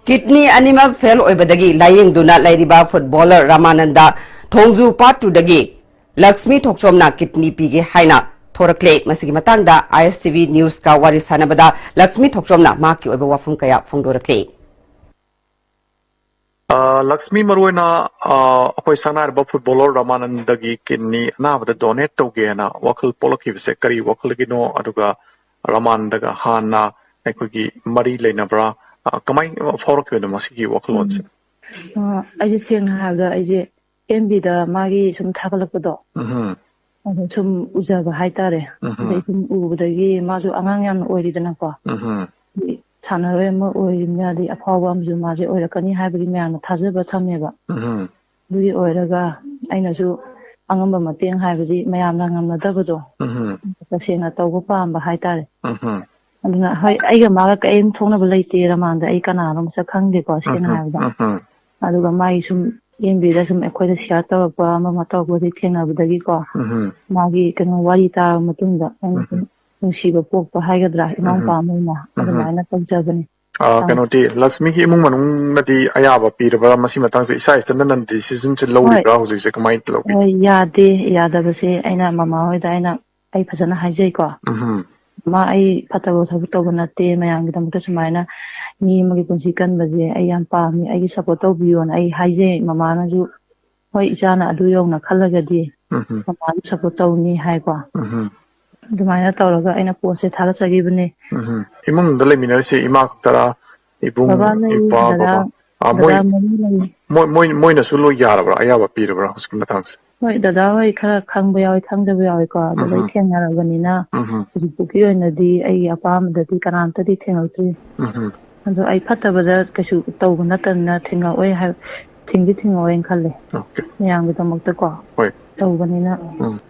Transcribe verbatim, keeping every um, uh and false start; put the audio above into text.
Kidney ꯑꯅꯤꯃꯛ fail ꯑꯣꯏꯕꯗꯒꯤ ꯂꯥꯌꯦꯡꯗꯨꯅ ꯂꯩꯔꯤꯕ footballer Ramanand ꯊꯣꯡꯖꯨ part ꯇꯨꯗꯒꯤ Lakshmi ꯊꯣꯛꯆꯣꯝꯅ kidney ꯄꯤꯒꯦ ꯍꯥꯏꯅ ꯊꯣꯔꯛꯂꯦ꯫ ꯃꯁꯤꯒꯤ ꯃꯇꯥꯡꯗ ꯑꯥꯏ ꯑꯦꯁ ꯇꯤ ꯚꯤ ꯅ꯭ꯌꯨꯁꯀ ꯋꯥꯔꯤ ꯁꯥꯟꯅꯕꯗ ꯂꯛꯁꯃꯤ ꯊꯣꯛꯆꯣꯝꯅ ꯃꯍꯥꯛꯀꯤ ꯑꯣꯏꯕ ꯋꯥꯐꯝ ꯀꯌꯥ ꯐꯣꯡꯗꯣꯔꯛꯂꯤ꯫ ꯑ, ꯂꯛꯁꯃꯤ, ꯃꯔꯨꯑꯣꯏꯅ, ꯑ, ꯑꯩꯈꯣꯏ ꯁꯛꯅꯥꯏꯔꯕ ꯐꯨꯠꯕꯣꯂꯔ ꯔꯥꯃꯥꯅꯟꯗꯒꯤ ꯀꯤꯗꯅꯤ ꯑꯅꯥꯕꯗ ꯗꯣꯅꯦꯠ ꯇꯧꯒꯦꯅ ꯋꯥꯈꯜ ꯄꯣꯛꯂꯛꯈꯤꯕꯁꯦ ꯀꯔꯤ ꯋꯥꯈꯜꯒꯤꯅꯣ? ꯑꯗꯨꯒ ꯔꯥꯃꯥꯅꯟꯗꯒ ꯍꯥꯟꯅ ꯑꯩꯈꯣꯏꯒꯤ ꯃꯔꯤ ꯂꯩꯅꯕ꯭ꯔꯥ? ꯑ, ꯀꯃꯥꯏꯅ ꯐꯥꯎꯔꯛꯈꯤꯕꯅꯣ ꯃꯁꯤꯒꯤ ꯋꯥꯈꯜꯂꯣꯟꯁꯦ? ꯎꯝ꯫ ꯑ, ꯑꯩꯁꯦ ꯁꯦꯡꯅ ꯍꯥꯏꯔꯕꯗ ꯑꯩꯁꯦ ꯑꯦꯝ ꯕꯤꯗ ꯃꯥꯒꯤ ꯁꯨꯝ ꯊꯥꯒꯠꯂꯛꯄꯗꯣ, ꯎꯝꯍꯨꯝ꯫ ꯑꯗꯣ ꯁꯨꯝ ꯎꯖꯕ ꯍꯥꯏꯇꯥꯔꯦ꯫ ꯎꯝꯍꯨꯝ꯫ ꯑꯗꯩ ꯁꯨꯝ ꯎꯕꯗꯒꯤ ꯃꯥꯁꯨ ꯑꯉꯥꯡ ꯌꯥꯝꯅ ꯑꯣꯏꯔꯤꯗꯅꯀꯣ꯫ ꯎꯝꯍꯨꯝ꯫ ꯁꯥꯟꯅꯔꯣꯏ ꯑꯃ ꯑꯣꯏꯔꯤꯕꯅꯤꯅ, ꯑꯗꯩ ꯑꯐꯥꯎꯕ ꯑꯃꯁꯨ ꯃꯥꯁꯦ ꯑꯣꯏꯔꯛꯀꯅꯤ ꯍꯥꯏꯕꯒꯤ ꯃꯌꯥꯝꯅ ꯊꯥꯖꯕ ꯊꯝꯃꯦꯕ꯫ ꯎꯝꯍꯨꯝ꯫ ꯑꯗꯨꯒꯤ ꯑꯣꯏꯔꯒ ꯑꯩꯅꯁꯨ ꯑꯉꯝꯕ ꯃꯇꯦꯡ ꯍꯥꯏꯕꯗꯤ ꯃꯌꯥꯝꯅ ꯉꯝꯅꯗꯕꯗꯣ, ꯎꯝꯍꯨꯝ꯫ ꯇꯁꯦꯡꯅ ꯇꯧꯕ ꯄꯥꯝꯕ ꯍꯥꯏꯇꯥꯔꯦ꯫ ꯎꯝꯍꯨꯝ꯫ ꯑꯗꯨꯅ ꯍꯣꯏ, ꯑꯩꯒ ꯃꯥꯒ ꯀꯔꯤꯝ ꯊꯣꯛꯅꯕ ꯂꯩꯇꯦ, ꯔꯃꯥꯟꯗ ꯑꯩ ꯀꯅꯥꯅꯣ ꯃꯁꯛ ꯈꯪꯗꯦꯀꯣ, ꯁꯦꯡꯅ ꯎꯝꯍꯨꯝ꯫ ꯍꯥꯏꯔꯕꯗ꯫ ꯎꯝꯍꯨꯝ꯫ ꯑꯗꯨꯒ ꯃꯥꯒꯤ ꯁꯨꯝ ꯑꯦꯝ ꯕꯤꯗ ꯁꯨꯝ ꯑꯩꯈꯣꯏꯗ ꯁꯤꯌꯥꯔ ꯇꯧꯔꯛꯄ ꯑꯃ ꯑꯃ ꯇꯧꯔꯛꯄꯗꯒꯤ ꯊꯦꯡꯅꯕꯗꯒꯤꯀꯣ, ꯎꯝꯍꯨꯝ꯫ ꯃꯥꯒꯤ ꯀꯩꯅꯣ ꯋꯥꯔꯤ ꯇꯥꯔꯕ ꯃꯇꯨꯡꯗ ꯑꯩꯅ ꯁꯨꯝ ꯎꯝꯍꯨꯝ꯫ ꯅꯨꯡꯁꯤꯕ ꯄꯣꯛꯄ ꯍꯥꯏꯒꯗ꯭ꯔꯥ, ꯏꯅꯥꯎꯄꯥ ꯎꯝꯍꯨꯝ꯫ ꯑꯃ ꯑꯣꯏꯅ ꯎꯝꯍꯨꯝ꯫ ꯑꯗꯨꯃꯥꯏꯅ ꯇꯧꯖꯕꯅꯤ꯫ ꯑ, ꯑꯥ꯫ ꯀꯩꯅꯣꯗꯤ, ꯂꯛꯁꯃꯤꯒꯤ ꯏꯃꯨꯡ ꯃꯅꯨꯡꯅꯗꯤ ꯑꯌꯥꯕ ꯄꯤꯔꯕ꯭ꯔꯥ ꯃꯁꯤ ꯃꯇꯥꯡꯁꯦ? ꯏꯁꯥ ꯏꯊꯟꯗꯅ ꯗꯤꯁꯤꯖꯟꯁꯦ ꯍꯣꯏ꯫ ꯂꯧꯔꯤꯕ꯭ꯔꯥ ꯍꯧꯖꯤꯛꯁꯦ? ꯀꯃꯥꯏꯅ ꯂꯧꯕꯤ? ꯍꯣꯏ, ꯌꯥꯗꯦ꯫ ꯌꯥꯗꯕꯁꯦ ꯑꯩꯅ ꯃꯃꯥ ꯍꯣꯏꯗ ꯑꯩꯅ, ꯑꯩ ꯐꯖꯅ ꯍꯥꯏꯖꯩꯀꯣ꯫ ꯎꯝꯍꯨꯝ꯫ "ꯃꯥ, ꯑꯩ ꯐꯠꯇꯕ ꯊꯕꯛ ꯇꯧꯕ ꯅꯠꯇꯦ, ꯃꯌꯥꯝꯒꯤꯗꯃꯛꯇ ꯁꯨꯃꯥꯏꯅ ꯃꯤ ꯑꯃꯒꯤ ꯄꯨꯟꯁꯤ ꯀꯟꯕꯁꯦ ꯑꯩ ꯌꯥꯝ ꯄꯥꯝꯃꯤ, ꯑꯩꯒꯤ ꯁꯞꯄꯣꯔꯠ ꯇꯧꯕꯤꯌꯣꯅ" ꯑꯩ ꯍꯥꯏꯖꯩ꯫ ꯃꯃꯥꯅꯁꯨ, "ꯍꯣꯏ, ꯏꯆꯥꯅ ꯑꯗꯨ ꯌꯧꯅ ꯈꯜꯂꯒꯗꯤ ꯎꯝꯍꯨꯝ꯫ ꯃꯃꯥꯅ ꯁꯞꯄꯣꯔꯠ ꯇꯧꯅꯤ" ꯍꯥꯏꯀꯣ꯫ ꯎꯝꯍꯨꯝ꯫ ꯑꯗꯨꯃꯥꯏꯅ ꯇꯧꯔꯒ ꯑꯩꯅ ꯄꯣꯠꯁꯦ ꯊꯥꯒꯠꯆꯈꯤꯕꯅꯦ꯫ ꯎꯝꯍꯨꯝ꯫ ꯏꯃꯨꯡꯗ ꯂꯩꯃꯤꯟꯅꯔꯤꯁꯦ ꯏꯃꯥ ꯈꯛꯇꯔꯥ? ꯏꯕꯨꯡ, ꯕꯕꯥ ꯂꯩ, ꯏꯄꯥ, ꯗꯗꯥ, ꯕꯕꯥ? ꯑ, ꯃꯣꯏ, ꯗꯗꯥ ꯃꯔꯤ ꯂꯩ꯫ ꯃꯣꯏ, ꯃꯣꯏ, ꯃꯣꯏꯅꯁꯨ ꯂꯣꯏ ꯌꯥꯔꯕ꯭ꯔꯥ? ꯑꯌꯥꯕ ꯄꯤꯔꯕ꯭ꯔꯥ ꯍꯧꯖꯤꯛꯀꯤ ꯃꯇꯥꯡꯁꯦ? ꯍꯣꯏ, ꯗꯗꯥ ꯍꯣꯏ ꯈꯔ ꯈꯪꯕ ꯌꯥꯎꯏ, ꯈꯪꯗꯕ ꯌꯥꯎꯏꯀꯣ꯫ ꯑꯗꯣ ꯂꯣꯏ ꯎꯝꯍꯨꯝ꯫ ꯊꯦꯡꯅꯔꯕꯅꯤꯅ ꯎꯝꯍꯨꯝ꯫ ꯍꯧꯖꯤꯛ ꯐꯥꯎꯒꯤ ꯑꯣꯏꯅꯗꯤ ꯑꯩꯒꯤ ꯑꯄꯥꯝꯕꯗꯗꯤ ꯀꯅꯥꯝꯇꯗꯤ ꯊꯦꯡꯉꯛꯇ꯭ꯔꯤ꯫ ꯎꯝꯍꯨꯝ꯫ ꯑꯗꯣ ꯑꯩ ꯐꯠꯇꯕꯗ ꯀꯩꯁꯨ ꯇꯧꯕ ꯅꯠꯇꯕꯅꯤꯅ ꯊꯦꯡꯉꯛꯑꯣꯏ ꯍꯥꯏ-, ꯊꯤꯡꯗꯤ ꯊꯤꯡꯉꯛꯑꯣꯏꯅ ꯈꯜꯂꯦ꯫ ꯑꯣꯀꯦ꯫ ꯃꯌꯥꯝꯒꯤꯗꯃꯛꯇꯀꯣ ꯍꯣꯏ꯫ ꯇꯧꯕꯅꯤꯅ꯫ ꯎꯝ꯫